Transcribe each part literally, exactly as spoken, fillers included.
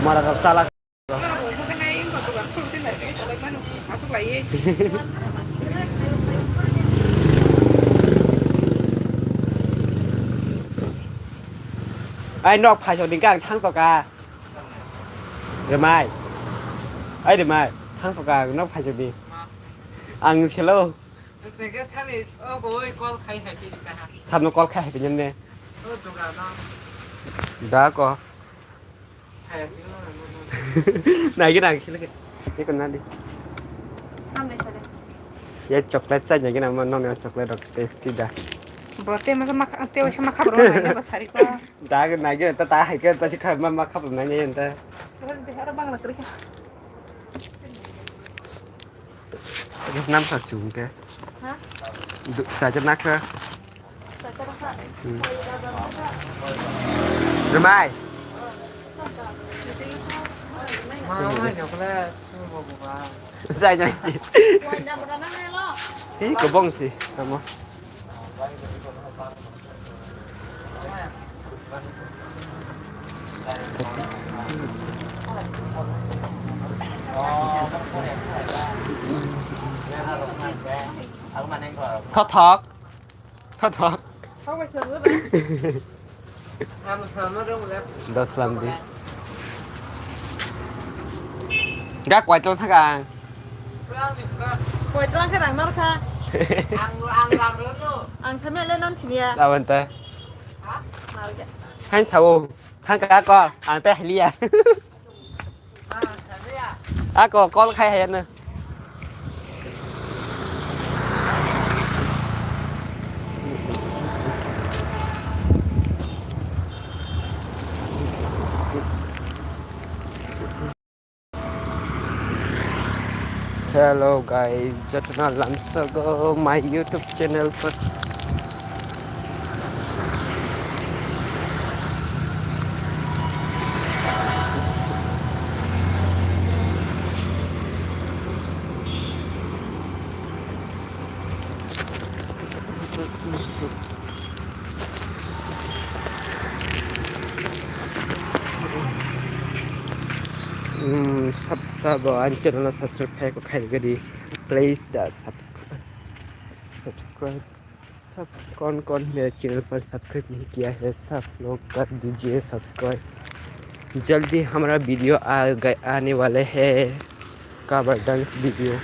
Mara rok chala. Ai nok phaisok ni khe ang thangsoka. Remai. Ai remai. Thangsoka ang nok phaisok ni. Ang selo. Secretary, o goi call khai hai tini kaha. Sabno call khai hai tini ne. O duga no. Da ko. Hai asi no. Nai gina ang selo ke. Ye ko nadi. Amle sale. Ye chocolate chai nai gina mo nong chocolate rok tasty da. Bo te masa mak te wasa mak bro nai ne bo sari ko. Da nai gina ta ta hai ke ta si kha ma ma kha nai ne ta. Bihar Bangla kri. Nam sa sung ke. Ha? Sa je nak ke. Sa je nak. Hmm. Remai. Sai jai. Hi kobong si tamo. Thothok. Thothok. Thok bai swnam na ba? Ang swnam na rwng le. Dos lam di. Ga kwai tal thaka ang. Kwai tal khe rang nor kha. Ang, ang rang rwng no. Ang samya le non siniya. Lawan ta. Ha? Nal ja. Hain sao. Thang ka ko. Ang te hliya. Ako call khai hai na. Hello guys, jotona lamsogo my YouTube channel par. Hmm, sab sab ani channel no subscribe khai ko khai gadi. Please da subscribe. Subscribe. Sab kon kon mere channel par subscribe nahi kiya hai, sab log kar dijiye subscribe. Jaldi hamara video aa gai aane wale hai. Cover dance video.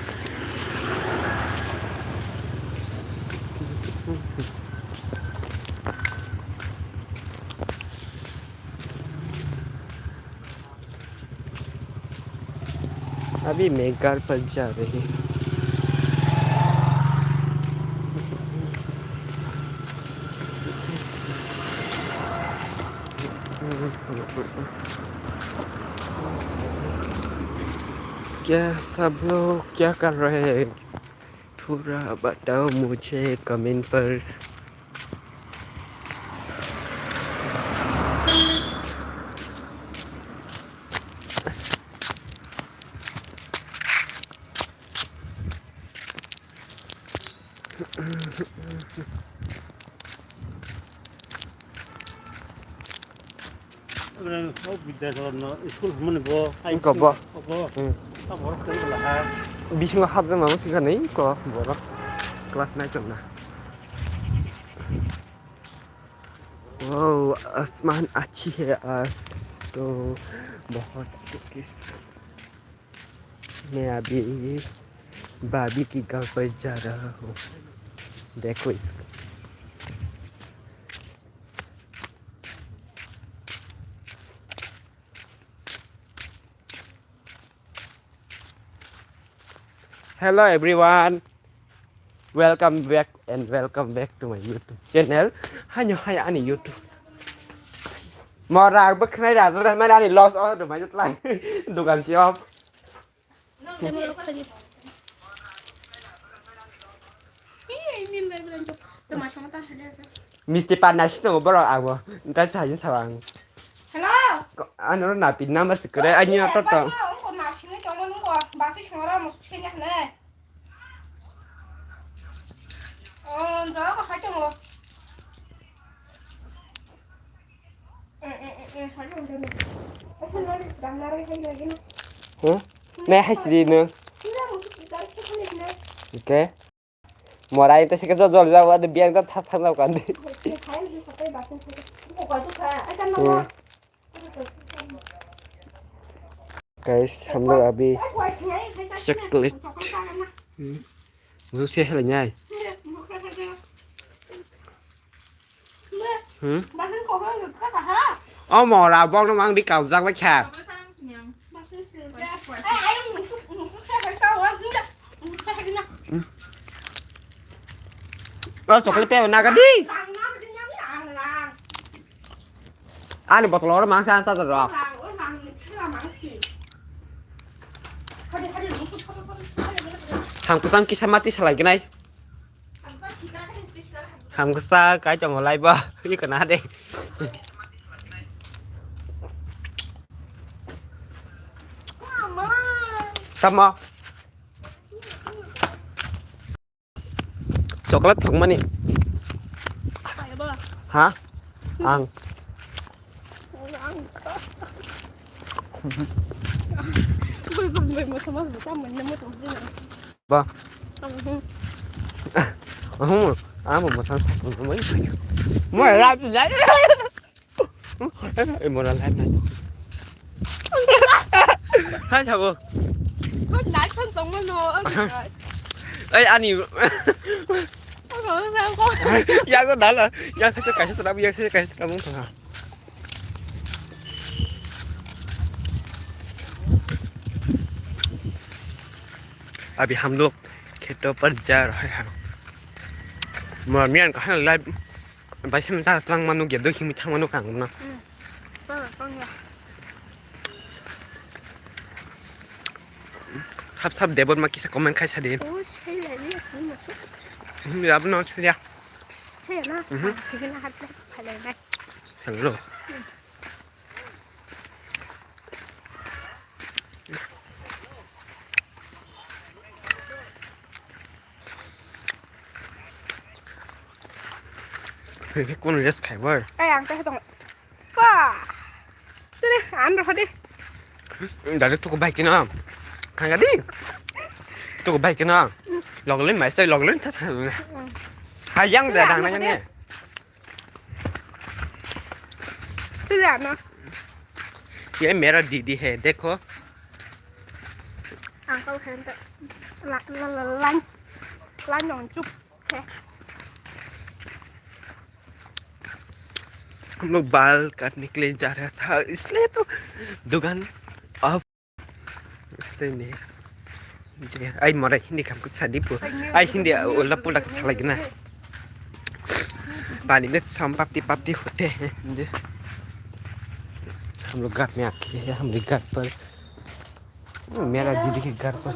अभी मैं घर पर जा रही हूँ। क्या सब लोग क्या कर रहे हैं? थोड़ा बताओ मुझे कमेंट पर। Abo Bidyasagar no school hwnmani bo. Wngkha bo. Abo. Hmm. Abo borok tei bwla ha. Bisingo hapjak mamo swngkha nai ko borok class nine tongna. Wow, आसमान अच्छी है आज तो बहुत सुखी। मैं अभी भाभी की घर पर जा रहा हूँ। देखो इसको। Hello everyone, welcome back and welcome back to my YouTube channel. Haino hai ani YouTube. Mora bwkhnai rajak mani ani loss o rwmai tlai dugan si o. Misti panna si tongo borok abo. Entai sa hajin sabo ang. Hello. Ko-, ano na pin number si kore ani no to to. Ko na sini tongo nung ko. Basi sangara mo sini ne. Oh, ndo ko hai tongo. Hmm? Ne hai sidi no. Okay. Morai ta sika jol jol jago, ade biang ta thap thap jago kandi. Hmm. Guys, हम लोग अभी chocolate. Hmm. Musu se helai nyai. Hmm? O mora bokno mang di kaujak bai kha. O chocolate pe naga di. Ani botol oro mangsa ansa rok. Ham kusam kisa mati salai gnai. Ham kisa kai tongo lai ba. Ini kena de. Tamo. Chocolate thangmani. Ha? Ang. Ba. Ahum, amo mo san sa mo. Mo ra tu jai. Ei, mora live nai. Hai, thabo. Hot live phone tongmano, ang. Ei, ani. Ang, ang, ang. Yago dala. Yang saja kaisa serabu, yang saja kaisa serabu thangha. अभी हम लोग खेतों पर जा रहे हैं। Mora miyan kaham live. Bai him ja tlang manu ge do him thang manu kang na. Hmm. Tong, tong ya. Sap sap debor ma kisa comment khai sa de. Oh, sei lai ni, ni ma su. Hmm, ya no ya. Sei na. Mhm. Sige na hat phalai nai. Hello. Kun rest khai bar. Ai, ang teh tong. Pa. Sini, an roh de. Dari tuku baik kena. Hanga di. Tuku baik kena. Log lain mai sai log lain ta. Hayang da dang na ne. ये मेरा दीदी है, देखो। Uncle है, ला, ला, ला, line, line on चुप है। हम लोग बाल काटने के लिए जा रहा था, इसलिए तो दुकान off। Sini. Je, ai mora hindi kam ko sadi po. Ai hindi, ula pula ko salai gina. पानी में सब पापती पापती होते हैं। हम लोग घर में आके, हम लोग घर पर, मेरा दीदी के घर पर।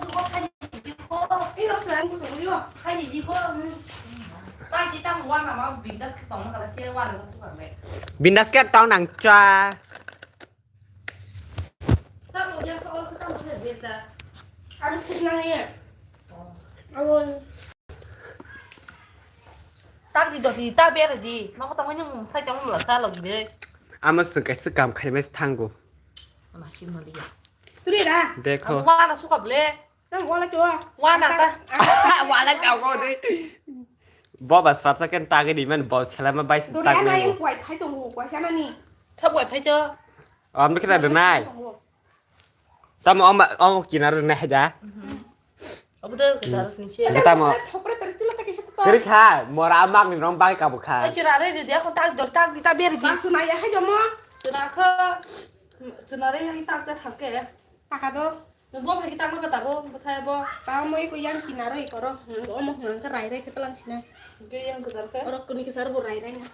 Bindas ke tong nang cha. Tamo dia kau orang ketemu dia biasa. Ada sih nang ya. Awal. Tak di dosi, tak biar di. Mau ketemu ni mung saya kamu melasa lagi deh. Ama sengkai sekam kai mes tanggo. Masih melihat. Turi dah. Dekho. Aku mana suka beli. Nang wala chua. Wana ta. Wala chua ko de. Bo ba srap sa ken ta ge di man bo sela ma bai ta ge. Dori ana yang kuai phai tongo, kuai sana ni. Thap kuai phai cho. Am kira de nai. Tamo am am kinar de nai ja. Abu de ke sar ni che. Tamo. Thopre per tula ta ke sa to. Kiri kha, mora amak ni rong bai ka bu kha. Ai chira re de dia ko tak dol tak di ta ber gi. Sunaya hai jomo. Chira kha. Chira re yang tak ta thas ke. Taka do. Nung bo phai ki tangma ka tabo, bo thai bo. Tamo iko yang kinaro ikoro. Nung omo hwnang ka rai rai khe palang sinai. Ke yang kezar ke? Oro kuni kesar bo rai rai na.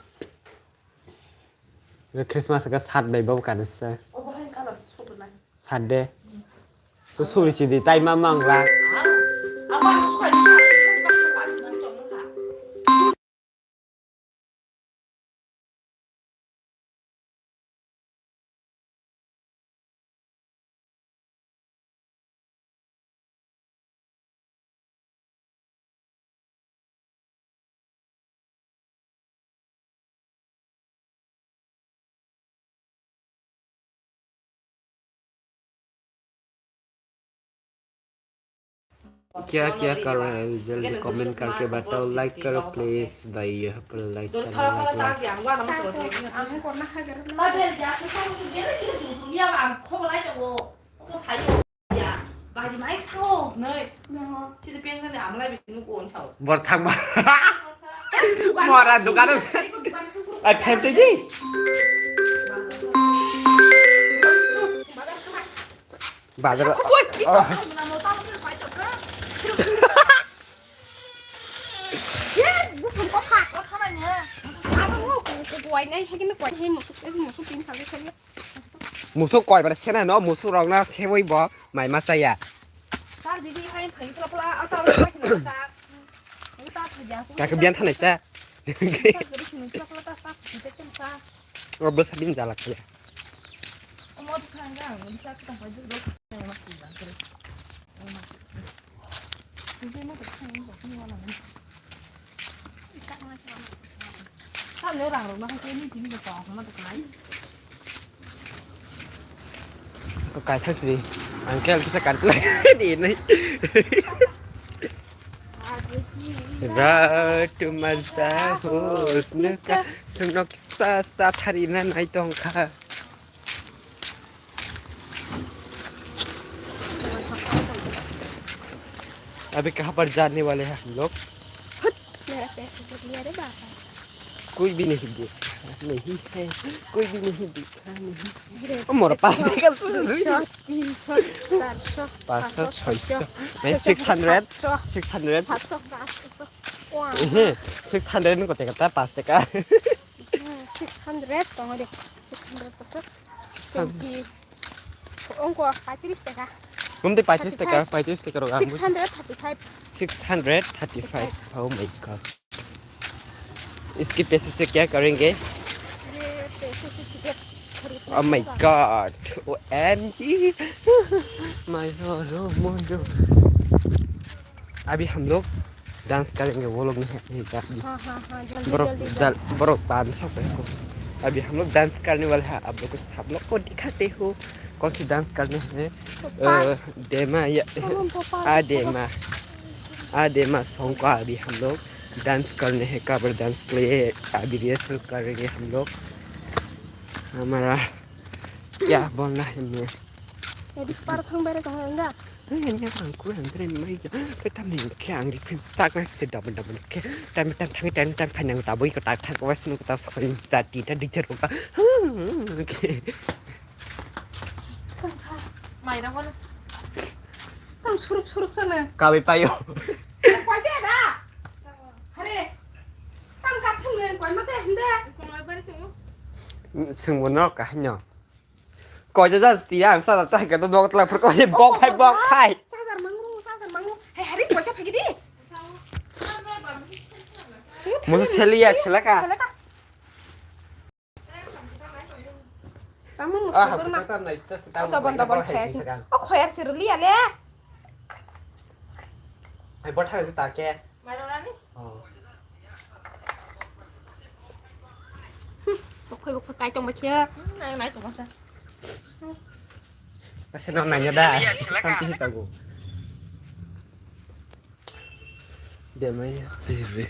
Christmas ka sat bai bo ka nisa. Obo hai kala sudu nai. Sat de. So suri si di tai ma mang la. Ama suka di sa. क्या क्या कर रहे हैं, जल्दी कमेंट करके बताओ। लाइक करो प्लीज भाई, यहाँ पर लाइक करने वाला। Bor thangma. Mora dukano. Ai, phem tei di. Bazar. Musuk koi bara sena no, musuk rok na sewi bo mai ma saya. Kakhe biyan thanai sa. O bwsa bini jala khe. Ko kai thang sini. Uncle kisa kan tu di nai. Ratu masa husnuka, sunok sa sa tharina nai tongkha. अभी कहाँ पर जाने वाले हैं हम लोग? मेरा पैसे तो लिया रे बाबा। कोई भी नहीं देखा, नहीं है, कोई भी नहीं देखा, नहीं। ओ, मोर पास देखा तो। দুইশো, তিনশো, চারশো, পাঁচশো, পাঁচশো, ছয়শো। ছয়শো, नहीं, সাতশো, six hundred, সাতশো, six hundred। সাতশো, আটশো। Wow। এহে, six hundred নো কত টাকা? পাঁচ টাকা। হুম, six hundred, tong de. Six hundred পাঁচশো। Six hundred. Twenty. Ongko পঁয়ত্রিশ টাকা। Bumti পঁয়ত্রিশ টাকা, thirty-five। পঁয়ত্রিশ টাকা roga. Six hundred thirty-five। Six hundred thirty-five। Oh my God। इसके पैसे से क्या करेंगे? ये पैसे से टिकट खरीदने का। Oh my God। O M G। My Lord, oh my God। अभी हम लोग डांस करेंगे, वो लोग नहीं है, नहीं है अभी। हाँ, हाँ, हाँ, जल्दी, बरोक जल्दी, जल-, जल्दी। बरोक पाँच सौ पे को। अभी हम लोग डांस करने वाले हैं, आप लोग को, सब लोग को दिखाते हो कौन सी डांस करने हैं। तो अ, पाँच डेमा या, हम तो पाँच सौ आ डेमा, आ डेमा सॉन्ग को अभी हम लोग डांस करने हैं, कवर डांस के लिए अभी रिहर्सल करेंगे हम लोग। हमारा क्या बोलना है मैं? Edit par thang bere tong enga. Hei, hei, ang kuru ang bere mai ja. Khe tam ni khe ang ri phin sak na se double double khe. Time time thang time time phai nang ta boi ko tak thang ko wes nang ta so in sa ti ta di jar ko ka. Mai ra ko na. Tam surup surup sa na. Ka bai payo. Ko se da. Hare. Tam kap sung le ko ma se hinde. Ko ma bari tu. Sung mo no ka hanyo. Koi ja jas ti ang sa sa ka do dog tla phur ko je bok phai bok phai. Sajar mangru, sajar mangru. Hei, hari koi sa phagi di. Musa selia selaka. Selaka. Tamo musa. Ah, musa ta nai sa ta. Dobon dobon khai. O khoyar sirli ale. Ai bor thang ta ke. Mai rani. Oh. Bokhoi bokhoi kai tong bakhe. Hmm, nai, nai tong bakhe. Asa no nanya da. Kan ti tago. De mai ya. Tiri.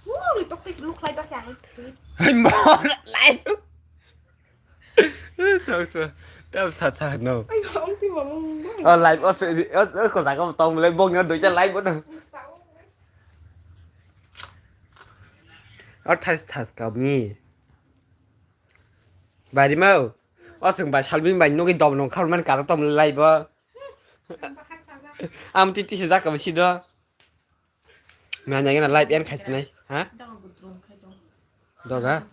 Wah, litok tis lu khlai bakhe ang. Hai mo, lai. So, so. Tam sa sa no. Ai, om ti mo mo. Oh, live, oh, so, oh, oh, ko sa ko tong le bong no doi ta live no. Athas thas kami. Bari mau. O sung bai salbin bai nogi dom nong kharman kara tom lai bo. Am ti ti se jak kami sido. Na nyagi na live en khai sinai. Ha? Doga.